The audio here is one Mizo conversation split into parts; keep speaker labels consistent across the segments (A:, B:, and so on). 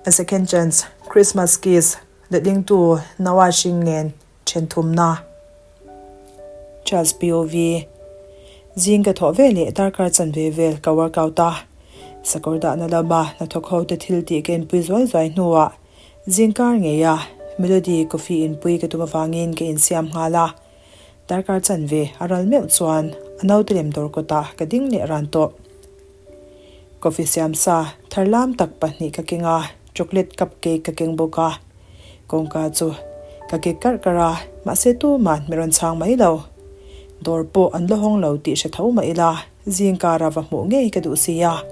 A: A Second Chance, Christmas Kiss, Letlingtu Noah Hring nen then thumna. Charles POV, Zing ka thawh ve leh darkar chanve vel ka workout a, sakawr dahna lama hnathawk ho te thil tih ka inpui zuai zuai hnuah zingkar ngeia Melody coffee inpui ka tum avangin ka insiam nghal a. Darkar chanve a ral meuh chuan a naute lem dawr kawtah ka ding leh ran tawh. Coffee siam sa thar lam tak pahnih ka keng a, chocolate cup cake ka keng bawk a. Kawngka chu ka kek karh karh a, mahse tuman mi rawn chhang mai lo. Dawr pawh an la hawng lo tih hre tho mah ila, zingkara va hmuh ngei ka duh si a.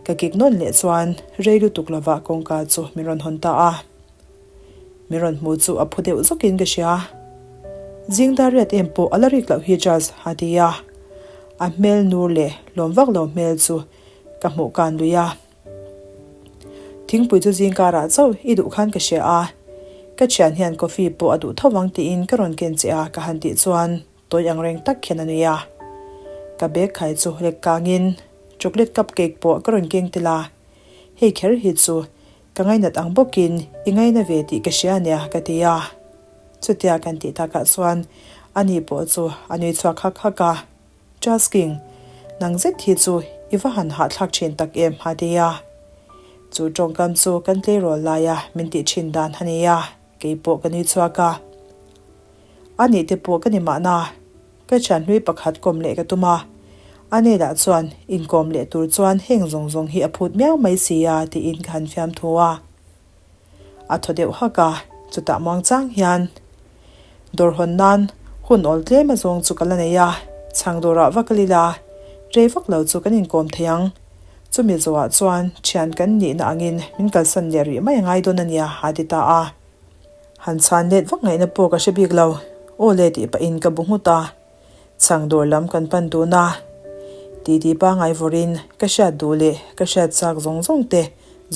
A: Ka kek nawn leh chuan rei lutuk lovah kawngka chu min rawn hawn ta a. Mi rawn hmu chu a phu deuh zawkin ka hria. Zing dar riat em pawh a la rik loh hi Charles a ti a. A hmel nur leh lawm vak lo hmel chu ka hmuh kan lui a. Thingpui chu zing karah chauh i duh khan ka hria a. Ka thian hian coffee pawh a duh tho vang tiin ka rawn ken che a ka han tih chuan tawi ang reng tak hian a nui a. Ka bag khai chu lek kangin chocolate cup cake pawh ka rawn keng tel a. Hei kher hi chu Ka ngainat ang bawkin i ngaina ve tih ka hria ania ka ti a. Chutia kan tih takah chuan ani pawh chu a nui chhuak hak hak a. Charles King, nang zet hi chu i va han hahthlak thin tak em a ti a. Chu tawngkam chu kan tleirawl laia min tih thin dan a ni a, kei pawh ka nui chhuak a. Anih te pawh ka ni mahna. Ka thian hlui pakhat kawm leh ka tum a, a nelah chuan inkawm leh tur chuan heng zawng zawng hi a phut miau mai si a tiin ka han fiam thu a. A thaw deuh hak a, chutah muang chang hian dawr hawn nan hun awl tlem a zawng chu ka la nei a, chhang dawrah va kal ila rei vak lo chu kan inkawm thei ang. Chumi zawhah chuan thian kan nihna angin min kalsan leh rih mai a ngai dawn a nia a ti ta a. Han chhan let vak ngaihna pawh ka hre bik lo. Aw le tih pahin ka bu nghut a. Chhang dawr lam kan pan dun a. Titi pangngai vawrin ka hriat duh leh ka hriat chak zawng zawng te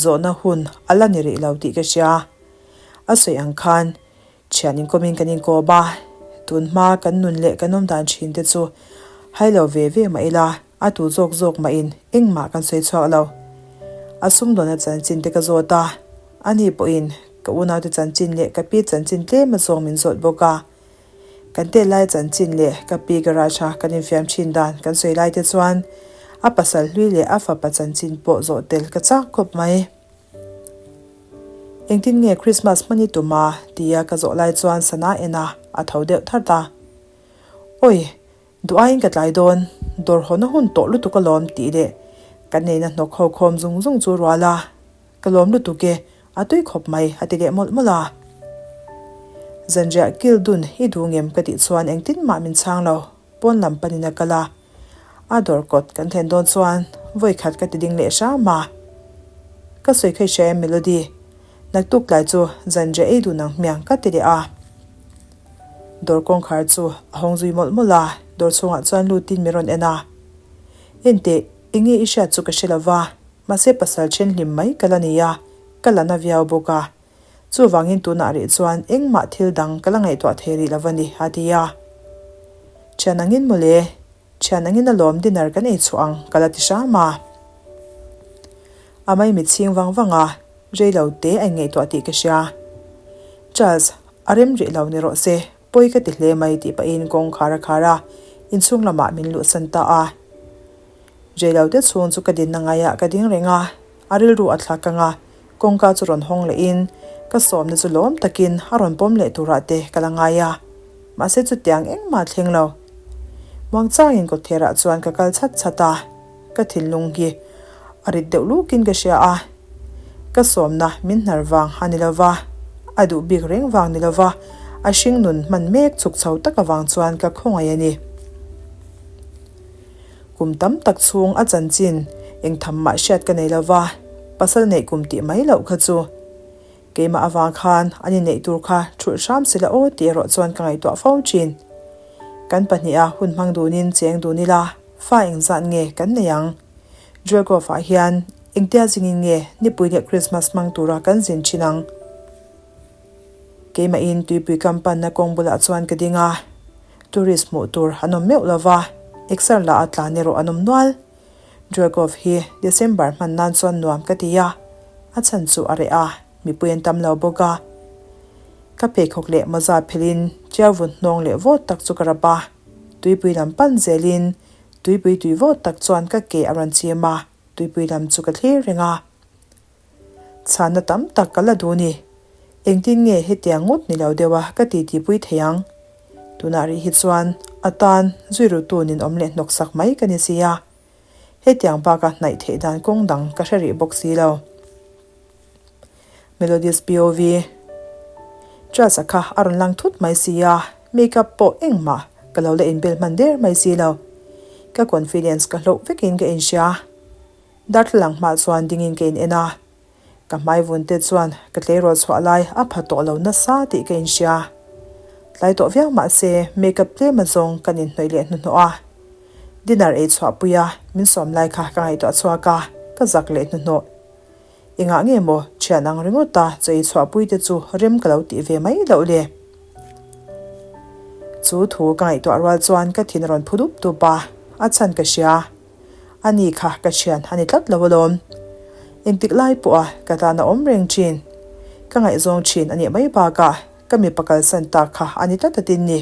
A: zawhna hun a la ni rih lo tih ka hria. A sawi ang khan thian inkawmin kan inkawm a, tun hma kan nun leh kan awmdan thin te chu hai lo ve ve mah ila A tu zawk zawk mahin engmah kan sawi chhuak lo. A sumdawnna chanchin te ka zawt a, ani pawhin ka unaute chanchin leh ka pi chanchin tlem a zawng min zawt bawk a. Kan tet lai chanchin leh ka pi garage a kan infiam thin dan kan sawi lai te chuan a pasal hlui leh a fapa chanchin pawh zawh tel ka chak khawp mai. Engtin nge Christmas hmani tum a? tia ka zawh lai chuan sana en a, a tho deuh thart a. Awi! Duh aiin ka tlai dawn, dawr hawna hun tawh lutuk alawm tih leh kan neina hnawk ho khawm zung zung chu rual a, ka lawm lutuk e, a tui khawp mai a ti leh mawlh mawlh a. Zanriah kil dun i duh ngem ka tih chuan engtin mah min chhang lo, pawn lam panin a kal a. A dawr kawt kan thlen dawn chuan vawi khat ka ti ding leh hram a. Ka sawi kha i hria em Melody? Naktuk tlai chu zanriah ei dun ang hmiang ka ti leh a. Dawr kawngkhar chu a hawng zui mawlh mawlh a, dawr chhungah chuan lutin min rawn en a. Enteh, enge i hriat chu ka hre lo va, mahse pasal then hlim mai ka la nei a, ka la na viau bawk a. Chuvangin tunah rih chuan engmah thil dang ka la ngaihtuah thei rih lo va ni, a ti a. Thian angin mawle, thian angin alawm dinner kan ei chhuah ang, ka la ti hram a. A maimit chhing vang vang a, rei lo te a inngaihtuah tih ka hria. Charles, a rem rih lo ni rawh se, pawi ka ti hle mai tih pahin kawngkhar a khar a, inchhung lamah min luhsan ta a. Rei lo te chhung chu ka dinna ngaiah ka ding reng a, a rilru a thlak kang a, kawngka chu rawn hawng lehin ka sawmna chu lawm takin a rawn pawm leh turah te ka la ngai a, mahse chutiang engmah thleng lo. Muangchangin kawttherah chuan ka kal chhat chhat a. Ka thinlung hi a rit deuh lukin ka hria a, ka sawmna min hnar vang a ni lova, a duh bik reng vang ni lova, a hring nun hman mek chhuk chho tak avang chuan ka khawngaih a ni. Kum tam tak chhung a chanchin eng tham mah hriat ka nei lova, pasal neih kum tih mai loh kha chu keimah avang khan an inneih tur kha thulh hram sila aw tih erawh chuan ka ngaihtuah fo thin. Kan pahniha hun hmang dunin cheng dun ila. Fa engzat nge kan nei ang? Drilgrove-ah hian engtia zingin nge nipui leh Krismas hmang tura kan zin thin ang? Keimahin tuipui kam panna kawng bulah chuan ka ding a, tourist hmuh tur an awm meuh lo va, exer lah a tlan erawh an awm nual. Drilgrove hi December hman nan chuan nuam ka ti a, A chhan chu a reh a, mipui an tam lo bawk a. Ka pheikhawk leh mawza phelhin chiau vun hnawng leh vawt tak chu ka rap a, tuipui lam pan zelin tuipui tui vawt tak chuan ka ke a rawn chim a, tuipui lam chu ka thlir reng a. Chhanna tam tak ka la duh ni. Engtin nge hetiang ngawt ni lo deuh a ka titi pui thei ang? Tunah rih hi chuan a tan zui rutu ninawm leh hnawksak mai ka ni si a. Hetiang baka hnaih theih dan kawng dang ka hre rih bawk si lo. Melodies POV. Charles a kha a rawn lang thut mai si a, makeup pawh engmah ka lo la inbel hman der mai si lo. Ka confidence ka hloh vekin ka inhria. Darthlalang hmah chuan dingin ka in en a. Ka hmai vun te chuan ka tleirawl chhuah lai a pha tawh lo nasa tih ka inhria. Tlai tawh viau mah se makeup tlem azawng kan inhnawih leh hnuhnawh a. Dinner ei chhuah pui a min sawm lai kha ka ngaihtuah chhuak a, ka zak leh hnuhnawh. Engah nge maw thian ang ringawt a chaw ei chhuah pui te chu rem ka lo tih ve mai loh le. Chu thu ka ngaihtuah rual chuan ka thin a rawn phu dup dup a, a chhan ka hria. A ni kha ka thian a ni tlat lo alawm. Engtik lai pawha ka tan a awm reng thin. Ka ngaihzawng thin a nih mai bakah ka mipa kalsan tak kha a ni tlat atin ni.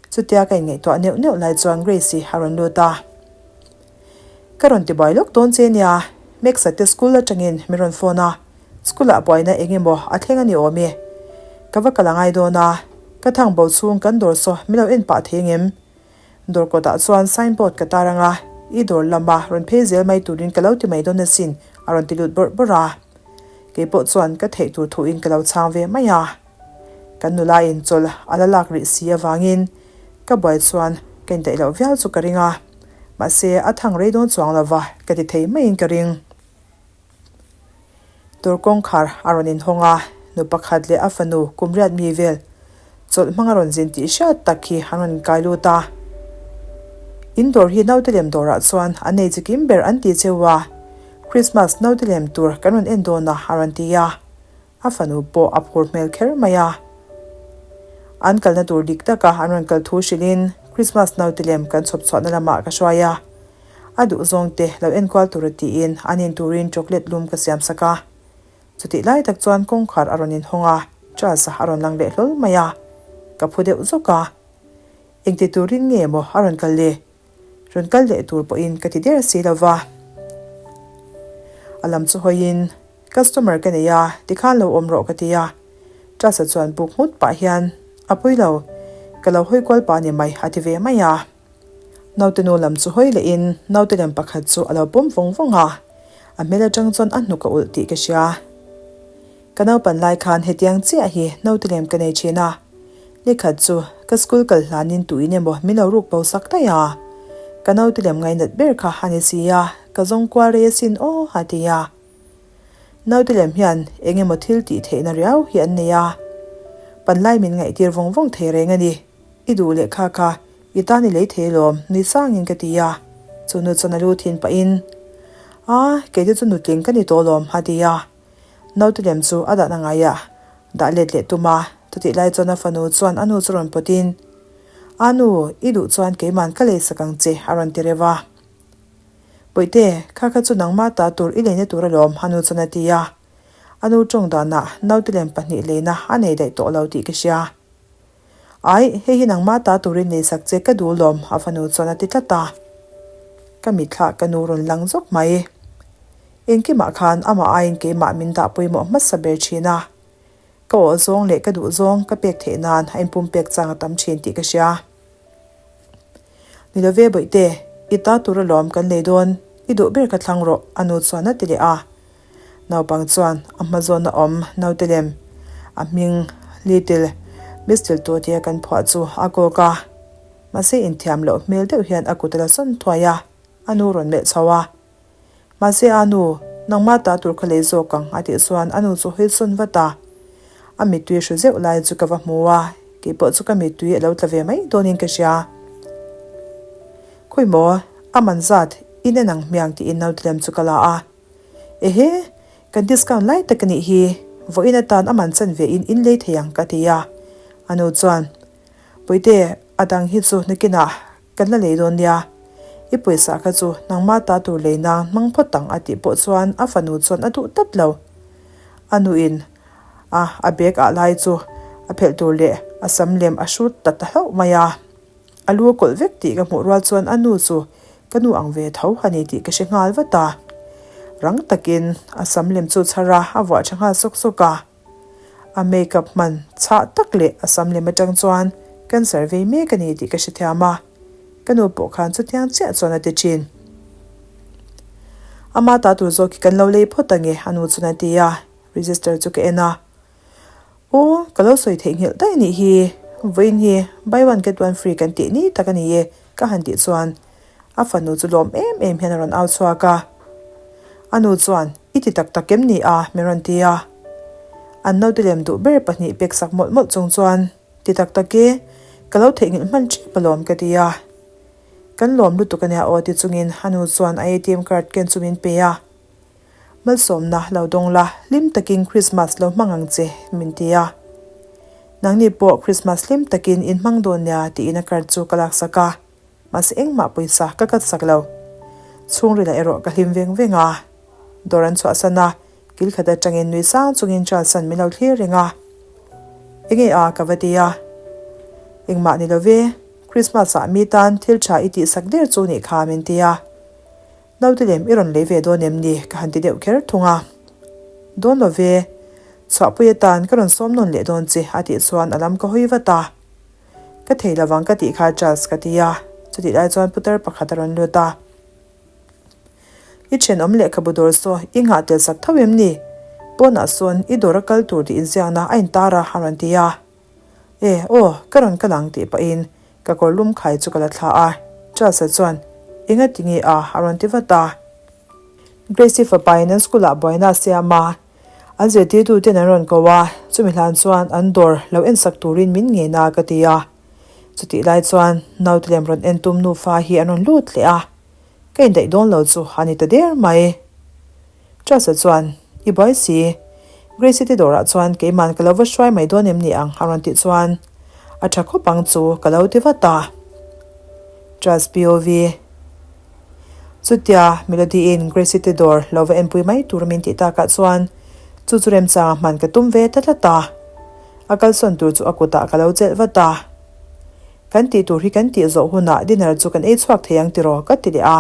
A: Chutia ka inngaihtuah neuh neuh lai chuan Grace-i a rawn lut a. Ka rawn ti buai lawk dawn che nia, Max-a te school atangin min rawn phone a, school-ah buaina eng emaw a thleng a ni awm e. Ka va kal a ngai dawn a, ka thang bo chhung kan dawr saw min lo en pah thei ngem? Dawr kawtah chuan sign board ka tar ang a, i dawr lama rawn phei zel mai turin ka lo ti mai dawn asin a rawn ti lut bawrh bawrh a. Kei pawh chuan ka theih tur thuin ka lo chhang ve mai a. Kan nula in chawlh a la lak rih si avangin ka buai chuan ka indaih loh viau chu ka ring a, mahse a thang rei dawn chuang lova ka ti thei maiin ka ring. Dawr kawngkhar a rawn inhawng a, nu pakhat leh a fanu kum riat mi vel chawlh hmang a rawn zin tih hriat tak hi an rawn inkai lut a. In dawr hi naute lem dawrah chuan an nei chikim ber an ti cheu a, Christmas naute lem tur kan rawn en dawn a a rawn ti a, a fanu pawh a phur hmel kher mai a. An kalna tur dik taka an rawn kal thu hrilhin Christmas naute lem kan chhawp chhuahna lamah ka hruai a. A duh zawng te lo enkual tur a tiin an in turin chocolate lum ka siam sak a. Chutih lai tak chuan kawngkhar a rawn inhawng a, Charles-a a rawn lang leh hlawl mai a. Ka phu deuh zawk a. Engti turin nge maw a rawn kal le? Rawn kal leh tur pawhin ka ti der si lo va. A lam chu hawiin, Customer ka nei a, tikhan lo awm rawh ka ti a. Charles-a chuan buk nghut pah hian, A pawi lo, ka lo hawi kual pah ni mai a ti ve mai a. Naute nu lam chu hawi lehin naute lem pakhat chu a lo pawm vawng vawng a, a hmel atang chuan a hnuk a ulh tih ka hria. Ka naupan lai khan hetiang chiah hi naute lem ka nei thin a, nikhat chu ka school kal hlanin tuin emaw min lo ruk bo sak daih a, ka naute lem ngainat ber kha a ni si a, ka zawng kual rei asin aw a ti a. Naute lem hian eng emaw thil tih theihna riau hi an nei a, panlai min ngaihtir vawng vawng thei reng a ni. I duh leh kha kha I tan i lei thei lawm, nui sangin ka ti a. Chu nu chuan a lu thin pahin, A, kei te chu nutling ka ni tawh lawm, a ti a. Naute lem chu a dahna ngaiah dah let leh tum a. Chutih lai chuan a fanu chuan a nu chu rawn pawtin, A nu, i duh chuan keiman ka lei sak ang che, a rawn ti reuh a. Bawihte, kha kha chu nangmah ta tur i leina tur alawm, a nu chuan a ti a. A nu tawng danah naute lem pahnih leina a nei daih tawh lo tih ka hria. Ai, hei hi nangmah ta turin leisak che ka duh lawm, a fanu chuan a ti tlat a. Ka mitthlah ka nu rawn lang zawk mai. Engkimah khan amah aiin keimah min dah pawimawh hmasa ber thin a. Ka awh zawng leh ka duh zawng ka pek theih nan a inpumpek chang a tam thin tih ka hria. Ni love bawihte, i ta tur alawm kan lei dawn, i duh ber ka thlang rawh, a nu chuan a ti leh a. Naupang chuan a hma zawn a awm naute lem a hming Little Mistletoe tia kan phuah chu a kawk a. Mahse inthiam loh hmel deuh hian a kut a la sawn thuai a, a nu rawn melh chho a. Mahse a nu, nangmah ta tur kha lei zawk ang a tih chuan a nu chu hawi sawn vat a. A mittui hru zeuh lai chu ka va hmu a, keipawh chu ka mittui a lo tla ve mai dawnin ka hria. Khawimaw, a man zat in en ang hmiang tiin naute lem chu ka la a. Ehe, kan discount lai tak a nih hi, vawiin atan a man chan ve in in lei thei ang ka ti a. A nu chuan, Puite, a dang hi chu nakinah kan la lei dawn nia, i pawisa kha chu nangmah ta tur lei nang hmang phawt ang a tih pawh chuan a fanu chuan a duh tlat lo. A nuin a a bag ah lai chu a phelh tur leh a sam lem a hrut ta ta hlauh mai a. A lu a kawlh vek tih ka hmuh rual chuan a nu chu ka nu ang ve tho a ni tih ka hre nghal vat a. Rang takin a sam lem chu chhar a, a vuah tha nghal sawk sawk a. A make up hman chhah tak leh a sam lem atang chuan cancer vei mek a ni tih ka hrethiam a, ka nu pawh khan chutiang chiah chuan a ti thin. Ama ta tur zawk hi kan lo lei phawt ange a nu chuan a ti a, register chu ka en a. Aw, ka lo sawi theihnghilh daih anih hi, vawiin hi buy one get one free kan tih ni tak a ni e ka han tih chuan a fanu chu lawm em em hian a rawn au chhuak a. A nu chuan, I ti tak tak em ni a? min rawn ti a. An naute lem duh ber pahnih pek sak mawlh mawlh chung chuan, Ti tak tak e, ka lo theihnghilh hman ṭep alawm ka ti a. Kan lawm lutuk ania aw ti chungin a nu chuan a ATM card ken chu min pe a. Malsawmna lo dawng la, hlim takin Krismas lo hmang ang che, min ti a. Nangni pawh Krismas hlim takin in hmang dawn nia tiin a card chu ka laksak a, mahse engmah pawisa ka cut sak lo. Chhungrilah erawh ka hlim veng veng a. Dawr an chhuahsan a, kil khat atangin nui sang chungin Charles-a'n min lo thlir reng a. Enge a ka va ti a. Engmah ni lo ve, Krismas-ah mi tan thil tha i tihsak der chu nih kha min ti a. Naute lem i rawn lei ve dawn em ni? ka han ti deuh kher thung a. Dawn lo ve, chhuahpui atan ka rawn sawm nawn leh dawn che a tih chuan a lam ka hawi vat a. Ka thei lovang ka tih kha Charles ka ti a, chutih lai chuan putar pakhat a rawn lut a. I thenawm lehkhabu dawr saw i nghah tel sak tho em ni? Pawnah sawn i dawr a kal tur tih inziakna a intar a a rawn ti a. E, aw, ka rawn kal ang tih pahin ka kawr lum khai chu ka la thla a, Charles-a chuan, Enga ti nge a? a rawn ti vat a. Grace-i fapain an school-ah buaina a siam a, an zirtirtuten an rawn ko a, chumi hlan chuan an dawr lo ensak turin min ngen a ka ti a. Chutih lai chuan naute lem rawn en tum nufa hi an rawn lut leh a, ka indaih dawn lo chu a ni ta der mai. Charles-a chuan, I buai si. Grace-i te dawrah chuan keiman ka lo va hruai mai dawn em ni ang? a rawn tih chuan, A tha khawp ang chu ka lo ti vat a. Charles POV. Chutia Melody-in Grace-i te dawr lo va enpui mai tur min tih takah chuan chu chu remchanga hman ka tum ve ta tlat a. A kalsawn tur chu a kutah ka lo chelh vat a. Kan tih tur hi kan tih zawh hunah dinner chu kan ei chhuak thei ang tiraw ka ti leh a.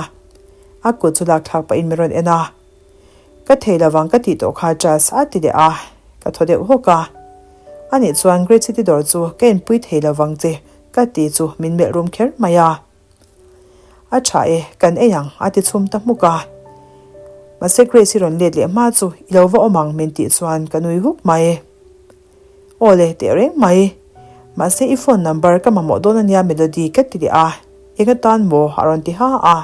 A: A kut chu lak thlak pahin min rawn en a. Ka thei lovang ka tih tawh kha Charles a ti leh a, ka thaw deuh hawk a. Anih chuan Great City dawr chu ka inpui thei lovang che ka ti chu min melh rum kher mai a. A tha e, kan ei ang a ti chhum ta hmuk a. Mahse Grace i rawn let leh hma chu i lo va awm ang min tih chuan ka nui huk mai. Aw le, teh reng mai. Mahse i phone number ka mamawh dawn ania Melody ka ti leh a, eng atan maw a rawn ti ha a.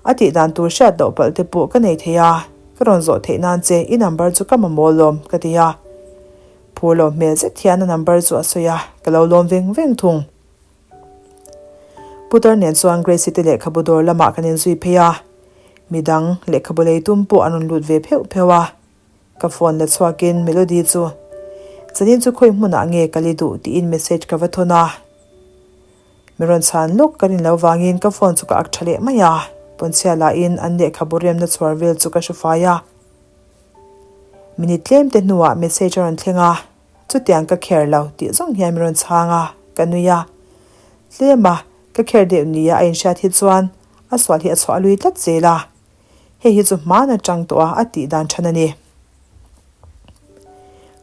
A: A tih dan tur hriat loh palh te pawh ka nei thei a, ka rawn zawh theih nan che i number chu ka mamawh lawm ka ti a. Phur lo hmel zet hian a number chu a sawi a, ka lo lawm veng veng thung. Putar nen chuan Grace-i te lehkhabu dawr lamah kan inzui phei a, midang lehkhabu lei tum pawh an rawn lut ve pheuh pheuh a. Ka phone la chhuakin Melody chu, Zanin chu khawi hmunah nge ka li duh tiin message ka va thawn a. Mi rawn chhan lawk ka rin lo vangin ka phone chu ka ak tha leh mai a, pawnchhia lahin an lehkhabu remna chhuar vel chu ka hre fai a. Minute tlem te hnuah message a rawn thleng a, chutiang ka kher lo tih zawng hian mi rawn chhang a, ka nui a. Tlem a, ka kher deuh nia a inhriat hi chuan a sual hi a chhuah lui tlat zel a. Hei hi chu hmaan atang tawh a a tih dan than a ni.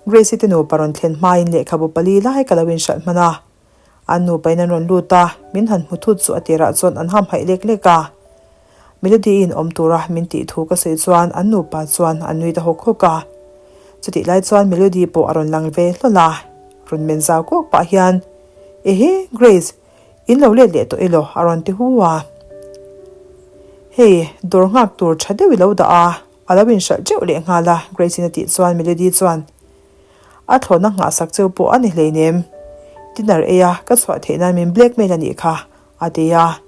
A: Grace-i te nupa rawn thlen hmain lehkhabu pali lai ka lo inhralh hman a. An nupain an rawn lut a, min han hmu thut chu a tirah chuan an hamhaih lek lek a. Melody-in awm tura min tih thu ka sawi chuan an nupa chuan an nui ta hawk hawk a. Chutih lai chuan Melody pawh a rawn lang ve hlawl a, rawn men zau kawk pah hian, Ehe, Grace, In lo let leh tawh elaw? a rawn ti hu a. Hei, dawr nghak tur tha deuh i lo dah a, a lo inhralh teuh leh nghal a, Grace-in a tih chuan Melody chuan, A thlawhna nghahsak cheu pawh a ni hleinem. Dinner ei a, ka chhuah theih nan min blackmail a nih kha, a ti a.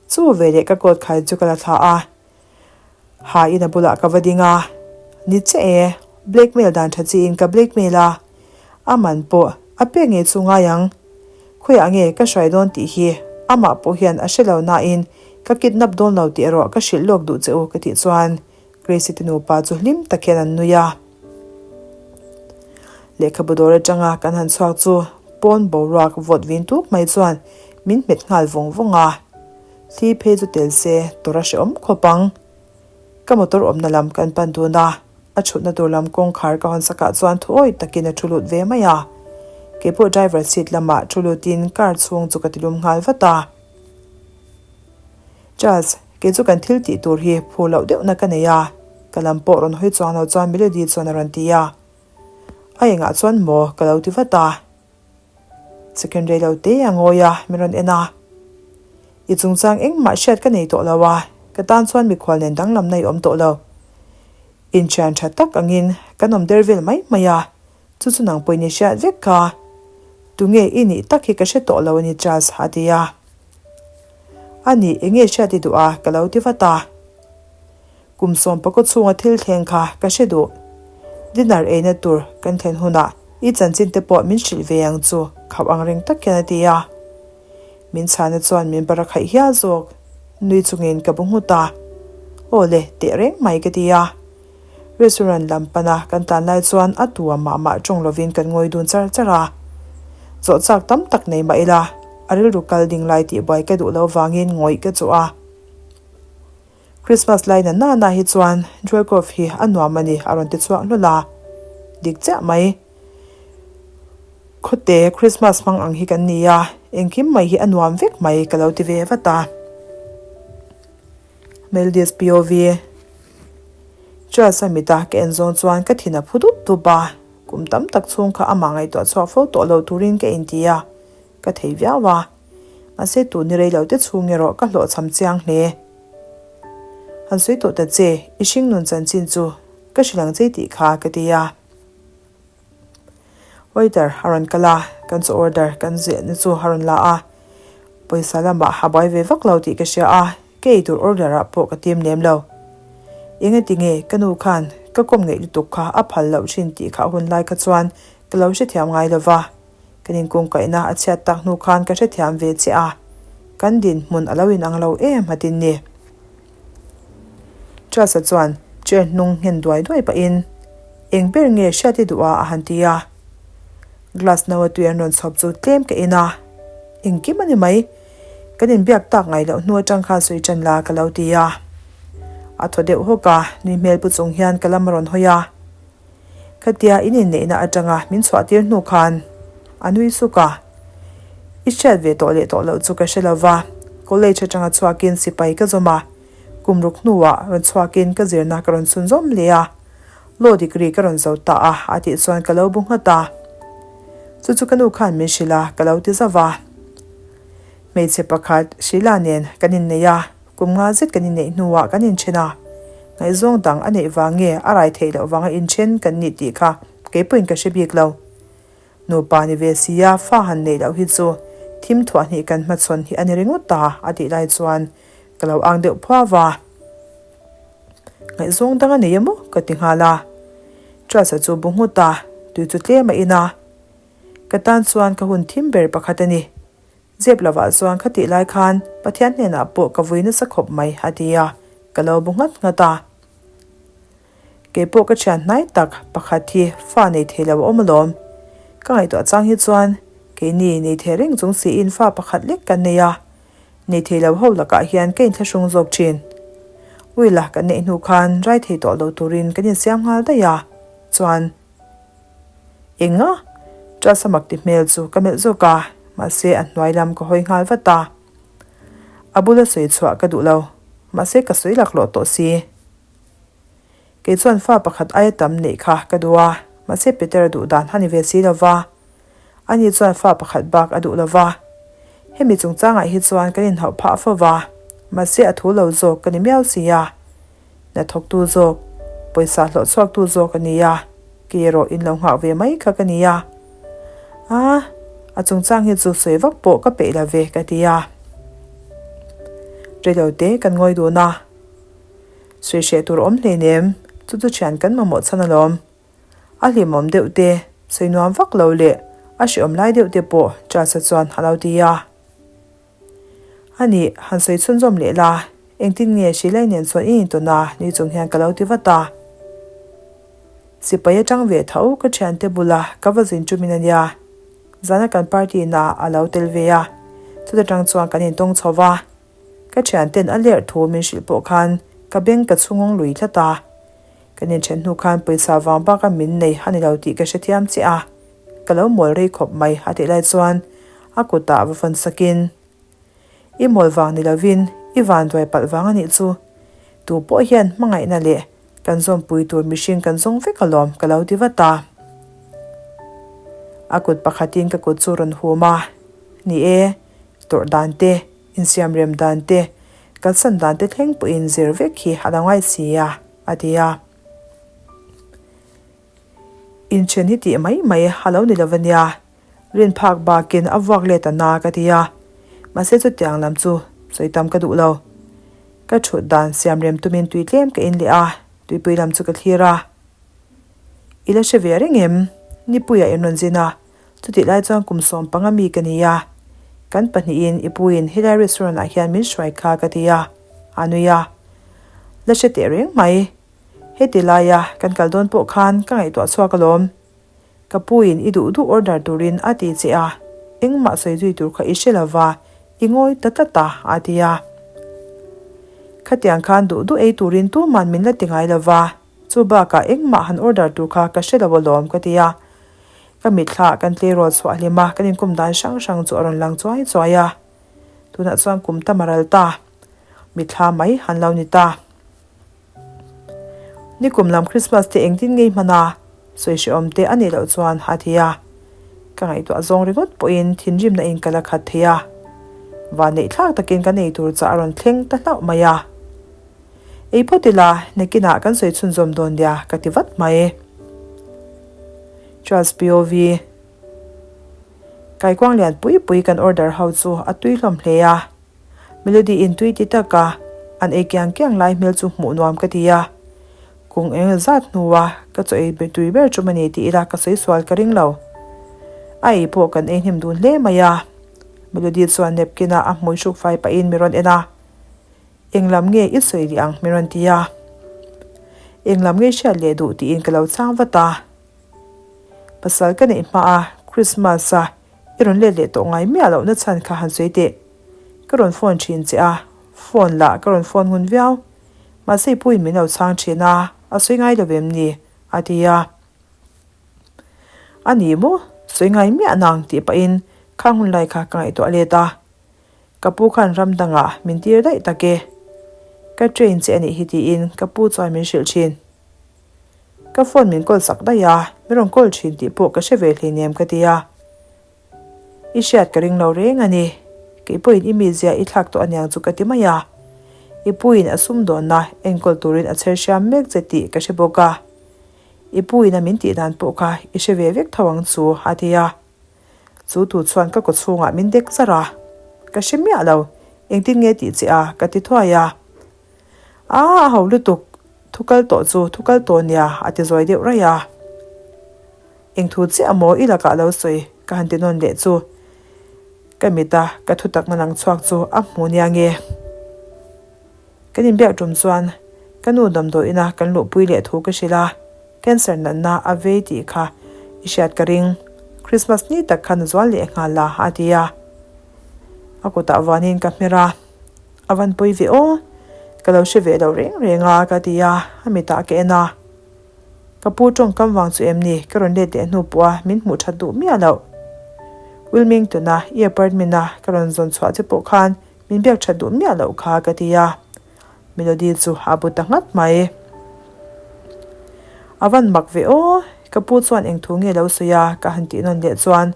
A: Chu veleh ka coat khai chu ka la thla a. Ha in a bulah ka va ding a, Ni che e, blackmail dan tha chiin ka blackmail a, a man pawh a pek ngei chu ngai ang. Khawiah nge ka hruai dawn tih hi amah pawh hian a hre lo nain ka kidnap dawn lo tih erawh ka hrilh lawk duh che u ka tih chuan Grace-i te nupa chu hlim tak hian an nui a. Lehkhabu dawr atanga kan han chhuak chu pawn boruak vawt vin tuk mai chuan min hmet nghal vawng vawng a. Thli phei chu tel se tawrh a hrehawm khawp ang. Ka motor awmna lam kan pan dun a, a thutna tur lam kawngkhar ka hawn sakah chuan thu awih takin a thu lut ve mai a. Keipawh driver seat lamah thu lutin car chhung chu ka ti lum nghal vat a. Charles, kei chu kan thil tih tur hi phur loh deuhna ka nei a, ka lam pawh rawn hawi chuang lo chuan Melody chuan a rawn ti a. A engah chuan maw ka lo ti vat a. Second rei lo te a ngawi a, min rawn en a. I chungchang engmah hriat ka nei tawh lo a, ka tan chuan mikhual nen danglamna i awm tawh lo. Inthian tha tak angin kan awm der vel mai mai a, Chu chu nang pawhin i hriat vek kha. Tunge i nih tak hi ka hre tawh lo a ni Charles a ti a. A nih, enge hriat i duh a? ka lo ti vat a. Kum sawmpakaw chhunga thil thleng kha ka hre duh. Dinner eina tur kan thlen hunah i chanchin te pawh min hrilh ve ang chu khauh ang reng tak hian a ti a. Min chhana chuan min bar a khaih hial zawk. Nui chungin ka bu nghut a. Aw le, teh reng mai ka ti a. Restaurant lam pana kan tlan lai chuan a tu a mah mah tawng lovin kan ngawi dun char char a. Zawh chak tam tak nei mah ila, a rilru kal ding lai tih buai ka duh lo vangin ngawih ka chuh a. Christmas lai na nana hi chuan Joel Grove hi a nuam a ni a rawn ti chhuak hlawl a. Dik chiah mai. Khawte Christmas hmang ang hi kan ni a, engkim mai hi a nuam vek mai ka lo ti ve vat a. Melodies POV. Charles a mita ka en zawng chuan ka thin a phu dup dup a, kum tam tak chhung kha amah ngaihtuah chhuak fo tawh lo turin ka inti a, ka thei viau a. Mahse tun ni rei lo te chhung erawh ka hlawhchham chiang hle. Han sawi tawh ta che, i hringnun chanchin chu ka hrilh ang che tih kha ka ti a. Waiter a rawn kal a, kan chaw order kan ziahna chu a rawn la a, pawisa lamah a buai ve vak lo tih ka hria a, ka ei tur order ah pawh ka tim lem lo. Engati nge ka nu khan ka kawm ngeih lutuk kha a phal loh thin tih kha a hun lai kha chuan ka lo hrethiam ngai lo va, kan inkungkaihna a chhiat tak hnu khan ka hrethiam ve che a, kan dinhmun a lo inang lo em a tin ni. Charles-a chuan chair hnung nghen duai duai pahin, Eng ber nge hriat i duh a? a han ti a. Glass no a tui an rawn chhawp chu tlem ka in a. Engkim a ni mai. Kan inbiak tak ngai loh hnu atang khan sawi tan la ka lo ti a. A thaw deuh hawk a, nui hmel pu chung hian ka lam a rawn hawi a. Khatia in inneihna atanga min chhuahtir hnu khan a nui suk a. I hriat ve tawh leh tawh loh chu ka hre lo va, college atanga chhuakin sipai ka zawm a, kum ruk hnuah rawn chhuakin ka zirna ka rawn chhun zawm leh a, law degree ka rawn zo ta a, a tih chuan ka lo bu nghat a. Chu chu ka nu khan min hrilh a, ka lo ti zauh a. Hmeichhe pakhat Sheila nen kan innei a. Kum nga zet kan inneih hnuah kan inthen a, ngaihzawng dang a neih vang nge a rai theih loh vanga inthen kan nih tih kha keipawhin ka hre bik lo. Nupa ni ve sia fa han neih loh hi chu thim thuah hnih kan hmachhawn hi a ni ringawt ta a tih lai chuan ka lo ang deuh phuau va. Ngaihzawng dang a nei emaw ka ti nghal a. Charles-a chu bu nghut a, tui chu tlem a in a. Ka tan chuan ka hun thim ber pakhat a ni. Zep lovah chuan khatih lai khan Pathian hnenah pawh ka vui nasa khawp mai a ti a, ka lo bu nghat nghat a. Kei pawh ka thian hnai tak pakhat hi fa nei thei lo a awm alawm. Ka ngaihtuah chang hi chuan keini nei thei reng chung siin fa pakhat lek kan nei a, nei thei lo ho lakah hian ka inthlahrung zawk thin. Will-a kan neih hnu khan rai thei tawh lo turin kan insiam nghal daih a, chuan. Enga? Charles-a mak ti hmel chu ka melh zawk a, mahse a hnuai lam ka hawi nghal vat a. A bula sawi chhuah ka duh lo, mahse ka sawi laklawh tawh si. Kei chuan fa pakhat aia tam neih kha ka duh a, mahse Peter-a duh dan a ni ve si lo va. Ani chuan fa pakhat bak a duh lo va. Hemi chungchangah hi chuan kan inhauh phah fo va, mahse a thu lo zawk ka ni miau si a. Hnathawktu zawk, pawisa hlawh chhuaktu zawk a ni a, kei erawh in lo nghak ve mai kha ka ni a. A, a chungchang hi chu sawi vak pawh ka peih la ve ka ti a. Reilote kan ngawi dun a. Sawi hreh tur awm hleinem, chu chu thian kan mamawh chhan alawm. A hlimawm deuh te, sawi nuam vak lo leh a hrehawm lai deuh te pawh Charles-a chuan a lo ti a. A nih, han sawi chhunzawm leh la, engtin nge Shilai nen chuan i intawn a? Ni chung hian ka lo ti vat a. Sipai atang ve tho ka thiante bula ka va zin ṭumin a nia. Zana kan party na a lo tel ve a, chuta tang chuan kan intawng chho va. Ka thianten a lerh thu min hrilh pawh khan ka beng ka chhungawng lui tlat a. Kan inthen hnu khan pawisa vang baka min nei a ni lo tih ka hrethiam chiah a, ka lo mawl rei khawp mai a tih lai chuan a kutah va fawn sakin, I mawl vang ni lovin i vanduai palh vang a nih chu. Tu pawh hian hmangaihna leh kan zawmpui tur mihring kan zawng vek alawm ka lo ti vat a. A kut pakhatin ka kut chu rawn hum a, Ni e, tawrh dan te, insiam rem dan te, kalsan dan te thleng pawhin zir vek hi a lo ngai si a, a ti a. Inthen hi tih mai mai a lo ni lo a nia, rin phak bakin a vuak let a na ka ti a, mahse chutiang lam chu sawi tam ka duh lo. Ka thut dan siam rem tumin tui tlem ka in leh a, tuipui lam chu ka thlir a. I la hre ve reng em? Nipuia in rawn zin a, chutih lai chuan kum 15 mi ka ni a. Kan pahnihin i puiin helai restaurant ah hian min hruai kha ka ti a, a nui a. La hre teh reng mai. Heti laia kan kal dawn pawh khan ka ngaihtuah chhuak alawm. Ka puiin i duh duh order turin a ti che a, engmah sawi zui tur kha i hre lova, i ngawi ta tlat a, a ti a. Khatiang khan duh duh ei turin tuman min la ti ngai lova, chu bakah engmah han order tur kha ka hre lo alawm ka ti a. Ka mitthla kan tleirawl chhuah hlim a, kan inkum dan hrang hrang chu a rawn lang chuai chuai a. Tunah chuan kum tam a ral ta. Mitthla mai han lo ni ta. Nikum lam Christmas te engtin ngei hman a, sawi hrehawm te a nih loh chuan a ti a. Ka ngaihtuah zawng ringawt pawhin thinrimna in ka la khat thei a. Vanneih thlak takin kan ei tur chah a rawn thleng ta hlauh mai a. Ei phawt ila, nakinah kan sawi chhunzawm dawn nia ka ti vat mai. Charles POV. Kaikuang lian pui pui kan order ho chu a tui hlawm hle a. Melody in tui ti taka an ei kiang kiang lai hmel chu hmuh nuam ka ti a, kung eng zat hnua ka chaw ei tui ber tum a ni tih ila ka sawi sual ka ring lo. A ei pawh kan ei hnem dun hle mai a, Melody chuan napkin a a hmui hruk fai pahin mi rawn en a, Eng lam nge i sawi leh ang mi rawn ti a, Eng lam nge i hriat leh duh tiin ka lo chhang vat a. Pasal ka neih hma a, Christmas a i rawn let leh tawh ngai miah lohna chhan kha han sawi teh. Ka rawn phone thin che a, phone lah ka rawn phone ngun viau. Mahse i puiin min lo chhang thin a, a sawi ngai lo em ni? a ti a. A ni maw? Sawi ngai miah nang tih pahin khang hun lai kha ka ngaihtuah let a. Ka pu khan ram dangah min tir daih tak e. Ka train che a nih hi tiin ka pu chuan min hrilh thin. Ka phone min call sak daih a, min rawn call thin tih pawh ka hre ve hleinem ka ti a. I hriat ka ring lo reng a ni. Kei pawhin i mizia i thlak tawh aniang chu ka ti mai a. I puin a sumdawnna enkawl turin a chher hriam mek che tih ka hre bawk a. I puin a min tih dan pawh kha i hre ve vek tho ang chu a ti a. Chu tu chuan ka kawchhungah min dek char a. Ka hre miah lo, engtin nge tih che a ka ti thuai a. Aa a ho lutuk, thu kal tawh chu thu kal tawh nia a ti zawi deuh raih a. Eng thu chiah maw i lakah lo sawi ka han ti nawn leh chu ka mit a ka thu takna lang chhuak chu a hmu nia nge. Kan inbiak tum chuan ka nu damdawiin a kan luhpui leh thu ka hrilh a, cancer natna a vei tih kha i hriat ka ring. Christmas ni tak khan a zual leh nghal la a ti a. A kutah vuanin ka hmer a. A van pawi ve aw, ka lo hre ve lo reng reng a ka ti a, a mitah ka en a. Ka pu tawngkam vang chu em ni ka rawn let leh hnu pawh a min hmuh that duh miah loh. Wilmington-a i apartment-a ka rawn zawn chhuah che pawh khan min biak that duh miah loh kha ka ti a. Melody chu a bu ta nghat mai. A van mak ve aw, ka pu chuan eng thu nge lo sawi a ka han tih nawn leh chuan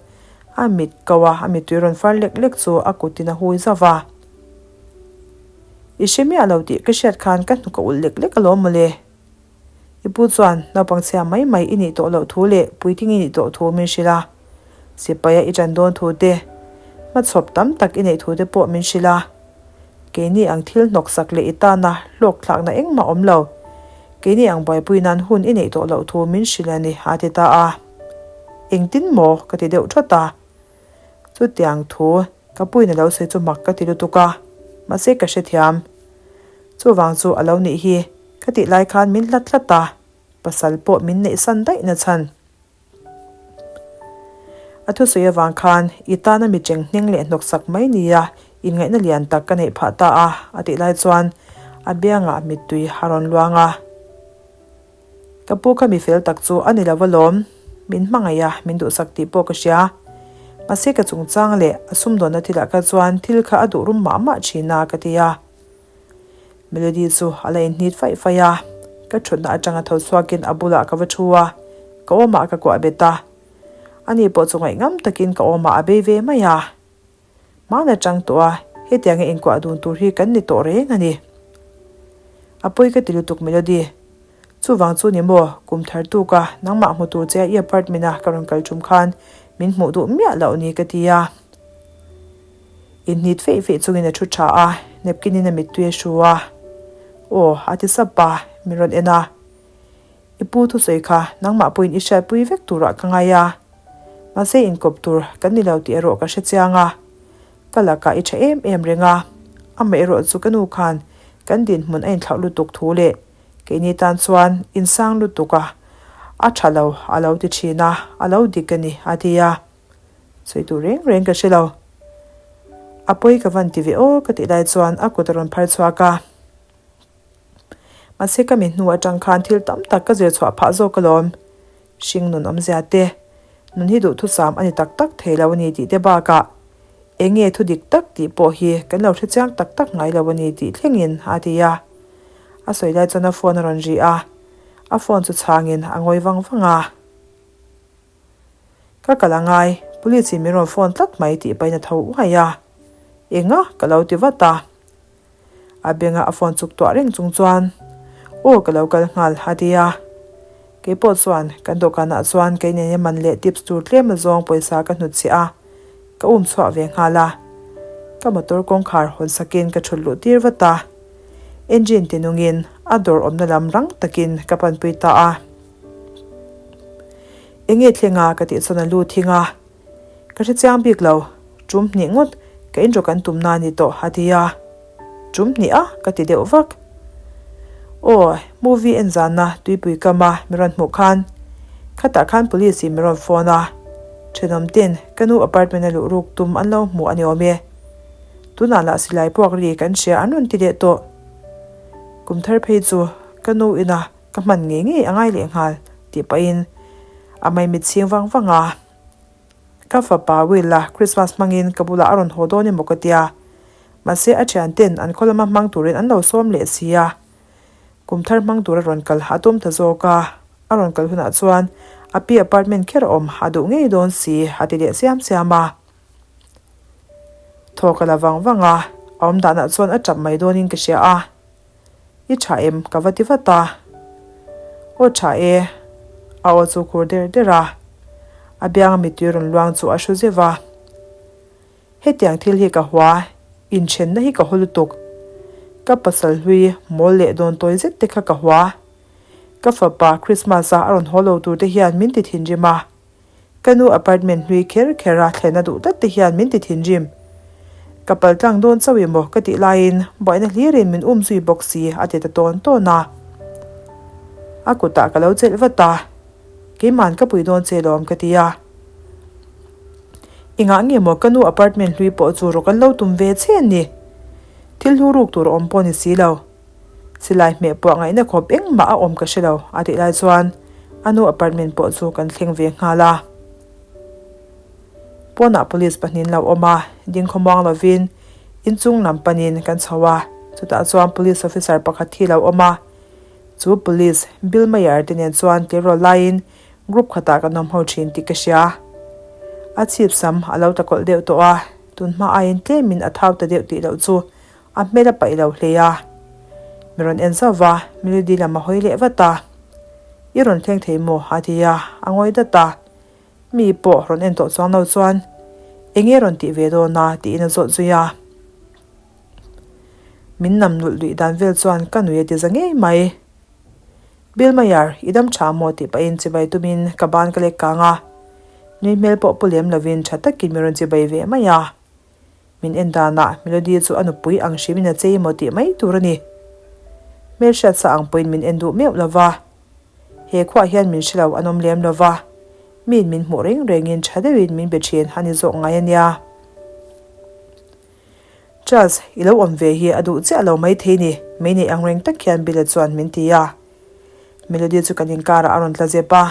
A: a mit ko a, a mittui rawn far lek lek chu a kutin a hui zauh va. I hre miah lo tih ka hriat khan ka hnuk a ulh lek lek alawm mawle. I pu chuan naupang chhia mai mai i nih tawh loh thu leh puitling i nih tawh thu min hrilh a. Sipaia i ṭan dawn thu te, hmachhawp tam tak i neih thu te pawh min hrilh a. Keini ang thil hnawksak leh i tana hlawk thlakna engmah awm lo. Keini ang buaipui nan hun i neih tawh loh thu min hrilh a ni a ti ta a. Engtin maw? ka ti deuh thawt a. Chutiang thu ka puiin a lo sawi chu mak ka ti lutuk a, mahse ka hrethiam. Chuvang chu a lo nih hi ka tih lai khan min hlat hlat a. Pasal pawh min neihsan daih na chhan. A thusawi avang khan i tana mi cheng hneng leh hnawksak mai nia inngaihna lian tak ka neih phah ta a, a tih lai chuan a biangah mittui a rawn luang a. Ka pu kha mi fel tak chu a ni lo alawm, min hmangaih a, min duhsak tih pawh ka hria. Mahse ka chungchang leh a sumdawnna thilah kha chuan thil kha a duh rum mah mah thin a, ka ti a. Melody chu a la inhnit faih faih a, ka thutna atanga tho chhuakin a bulah ka va thu a, ka awmah ka kuah bet a. Ani pawh chu ngaihngam takin ka awmah a bei ve mai a. Hmana chang tawh a, hetianga inkuah dun tur hi kan ni tawh reng a ni. A pawi ka ti lutuk Melody. Chuvang chu ni maw, kum thar tuka nangmah hmu tur che a i apartment a ka rawn kal tum khan min hmuh duh miah loh ni ka ti a. Inhnit feih feih chungin a thu tha a, napkin in a mittui a hru a. Aw, a ti sap a, min rawn en a. I pu thusawi kha nangmah pawhin i hriatpui vek turah ka ngai a. Mahse inkawp tur kan ni lo tih erawh ka hre chiang a. Ka lakah i tha em em reng a, amaherawh chu ka nu khan kan dinhmun a inthlauh lutuk thu leh keini tan chuan insang lutuk a, a tha lo a lo ti thin a, a lo dik a ni, a ti a. Sawi tur reng reng ka hre lo. A pawi ka van ti ve aw ka tih lai chuan a kut a rawn phar chhuak a. Mahse ka mi hnu atang khan thil tam tak ka zir chhuah phah zawk alawm. Hring nun awmzia te, nun hi duhthusam a ni tak tak thei lo a ni tih te bakah eng nge thu dik tak tih pawh hi kan lo hre chiang tak tak ngai lo a ni tih thlengin a ti a. A sawi lai chuan a phone a rawn ri a, a phone chu chhangin a ngawi vang vang a. Ka kal a ngai, police in min rawn phone tlat mai tih pahin a tho uai a. Enga? Ka lo ti vat a. A benga a phone chuk tuah reng chung chuan, Aw ka lo kal nghal a ti a. Keipawh chuan kan dawhkanah chuan kei nen i man leh tips tur tlem azawng pawisa ka hnutchhiah a, ka um chhuah ve nghal a. Ka motor kawngkhar hawn sakin ka thut luh tir vat a. Engine ti nungin a dawr awmna lam rang takin ka panpui ta a. Enge thlenga ka tih chuan a lu thing a, ka hre chiang bik lo, tum hnih ngawt ka inrawk an tumna a ni tawh a ti a, tum hnih a ka ti deuh vak. Aw, movie en zana tuipui kama mi rawn hmuh khan khatah khan police in mi rawn phone a, thenawm ten ka nu apartment a luh ruk tum an lo hmuh a ni awm e. Tunah lah silai puak ri kan hria an rawn ti leh tawh. Kum thar phei chu ka nu ina Ka hman ngei ngei a ngai leh nghal tih pahin a maimit chhing vang vang a. Ka fapa Will a Christmas hmangin ka bulah a rawn haw dawn emaw ka tia. Mahse a thian ten an khaw lama hmang turin an lo sawm leh si a. Kum thar hmang tur a rawn kal a tum ta zawk a. A rawn kal hunah chuan a pi apartment kher a awm a duh ngei dawn si a ti leh siam siam a. Thaw ka la vang vang a, a awm danah chuan a tap mai dawnin ka hria a. I tha em? Ka va ti vat a. Aw tha e. A aw chu khur der der a. A bianga mittui rawn luang chu a hru zeuh a. Hetiang thil hi ka hua, inthenna hi ka haw lutuk. Ka pasal hlui mawl leh dawn tawi zet te kha ka hua. Ka fapa Christmas a a rawn haw lo tur te hian min ti thinrim a. Ka nu apartment hlui kher kher a thlen a duh tlat te hian min ti thinrim. Ka pal tlang dawn chauh emaw ka tih laiin buaina hlirin min um zui bawk si a ti ta tawn tawn a. A kutah ka lo chelh vat a, Keima'n ka pui dawn che lawm ka ti a. Engah nge maw ka nu apartment hlui pawh chu rawk an lo tum ve che a ni? Thil hlu ruk tur a awm pawh ni si lo. Silai hmeh puah ngaihna khawp engmah a awm ka hre lo a tih lai chuan a nu apartment pawh chu kan thleng ve nghal a. Pawnah police pahnih an lo awm a, ding khawmuang lovin inchung lam panin kan chho a, chutah chuan police officer pakhat hi lo awm a, chu police Bill Mayer te nen chuan tleirawl laiin group khatah kan awm ho thin tih ka hria. A chhip sam a lo ta kawlh deuh tawh a, tunhma aiin tlemin a thau ta deuh tih loh chu A hmel a paih lo hle a. Mi rawn en zauh va, Melody lam a hawi leh vat a. I rawn thleng thei maw? a ti a, a ngawi dat a. Mi pawh rawn en tawh chuang lo chuan, Eng nge rawn tih ve dawn a? tiin a zawt zui a. Min nam nulh luih dan vel chuan ka nui a ti za ngei mai. Bill Mayer, i dam tha maw? tih pahin chibai tumin ka ban ka lek kang a. Nui hmel pawh pu lem lovin tha takin mi rawn chibai ve mai a. Min en danah Melody chu a nupui ang hrimin a chei maw tih mai tur a ni. Hmelhriat sa ang pawhin min en duh meuh lo va. He khuaah hian min hre lo an awm lem lo va, miin min hmuh reng rengin tha deuhin min be thin a ni zawk ngai a nia. Charles, i lo awm ve hi a duh chiah lo maithei ni, mei nei ang reng tak hian Bill-a chuan min ti a. Melody chu kan inkarah a rawn tla zep a.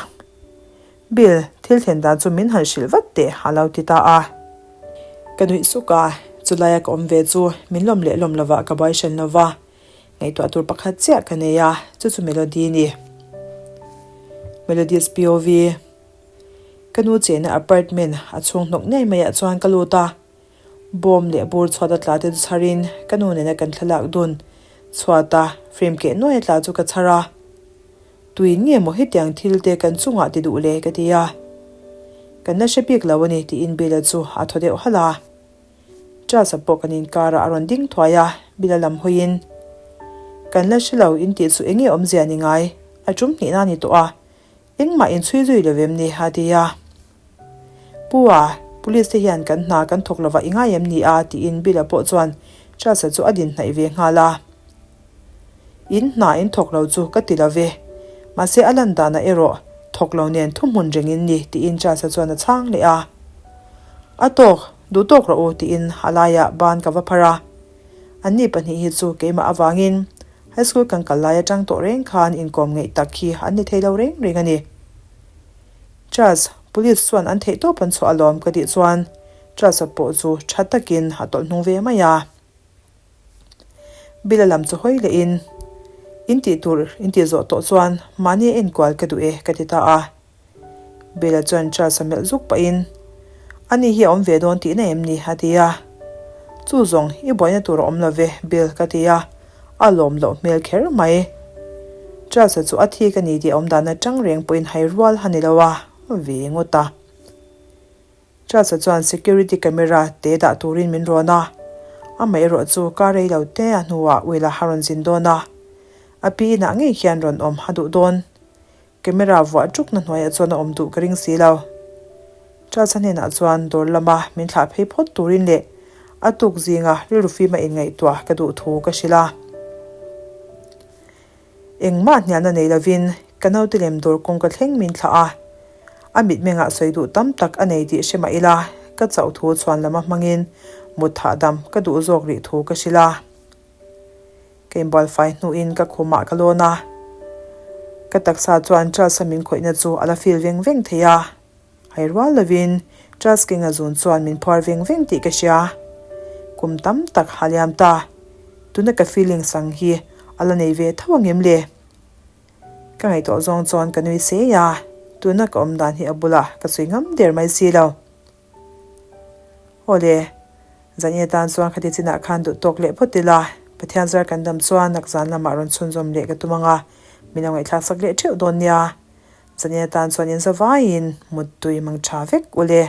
A: Bill, thil thlen dan chu min han hrilh vat teh, a lo ti ta a. Ka nuih suk a, chulaia ka awm ve chu min lawm leh lawm lovah ka buai hran lova, ngaihtuah tur pakhat chiah ka nei a, chu chu Melody ni. Melody's POV. Ka nu chehna apartment a chhung hnawk ngei maiah chuan ka lut a, bawm leh bur chhuat a tla te chu chharin ka nu nena kan thlalak dun chhuata frame keh nuai a tla chu ka chhar a. Tuin nge maw hetiang thil te kan chungah ti duh le ka ti a. Kan la hre bik lo a ni tiin Bill-a chu a thaw deuh halh a. Charles-a pawh kan inkarah a rawn ding thuai a, Bill-a lam hawiin, Kan la hre lo in tih chu enge awmzia ni ngai? A tum hnihna a ni tawh a, engmah in chhui zui lo em ni? a ti a. Pu a, Police te hian kan hna kan thawk lovah i ngai em ni a? tiin Bill-a pawh chuan Charles-a chu a din hnaih ve nghal a. In hna in thawk lo chu ka ti lo ve. Mahse a lan danah erawh thawk lo nen thuhmun reng in ni tiin Charles-a chuan a chhang leh a. A tawk, duh tawk rawh u tiin a laiah ban ka va phar a. Anni pahnih hi chu keimah avangin high school kan kal lai atang tawh reng khan inkawm ngeih tak hi an ni thei lo reng reng a ni. Charles, police chuan an theih tawp an chhuah alawm ka tih chuan Charles-a pawh chu tha takin a tawlh hnung ve mai a. Bila lam chu hawi leh in, In tih tur in tih zawh tawh chuan mahni a enkual ka duh e ka ti ta a. Bila chuan Charles a melh zuk pah in, Ani hi a awm ve dawn tihna em ni? a ti a. Chu zawng i buaina tur a awm lo ve Bill ka ti a, a lawm loh hmel kher mai. Charles-a chu a thik a ni tih a awm dan atang reng pawhin hai rual a ni lo a, ve ngawt a. Charles-a chuan security camera te dah turin min rawn a, amaherawh chu kar rei lo te a hnuah Will-a a rawn zin dawn a, a pi inah ngei hian rawn awm a duh dawn. Camera vuah ṭukna hnuaiah chuan a awm duh ka ring si lo. Charles-a hnenah chuan dawr lama min thlah phei phawt turin leh a tuk zinga rilru fima inngaihtuah ka duh thu ka hrilh a. Engmah hnialna nei lovin ka naute lem dawr kawngka thleng min thlah a, a mitmengah sawi duh tam tak a nei tih hre mah ila ka chauh thu chhuan lama hmangin mut hahdam ka duh zawk rih thu ka hrilh a. Ka inbual fai hnuin ka khumah ka lawn a, ka taksa chuan Charles-a min khawihna chu a la feel veng veng thei a. Hai rual lovin Charles King-a zun chuan min phuar veng veng tih ka hria. Kum tam tak a liam ta. Tuna ka feelings ang hi a la nei ve tho angem le? Ka ngaihtuah zawng chuan ka nui sei a, tuna ka awm dan hi a bulah ka chhui ngam der mai si lo. Awle, zan atan chuan khati chinah khan duh tawk leh phawt ila, Pathian zar kan dam chuan nakzan lamah rawn chhunzawm leh ka tum ang a, min lo ngaihthlak sak leh theuh dawn nia. Zan atan chuan in zavaiin muttui mang tha vek u le.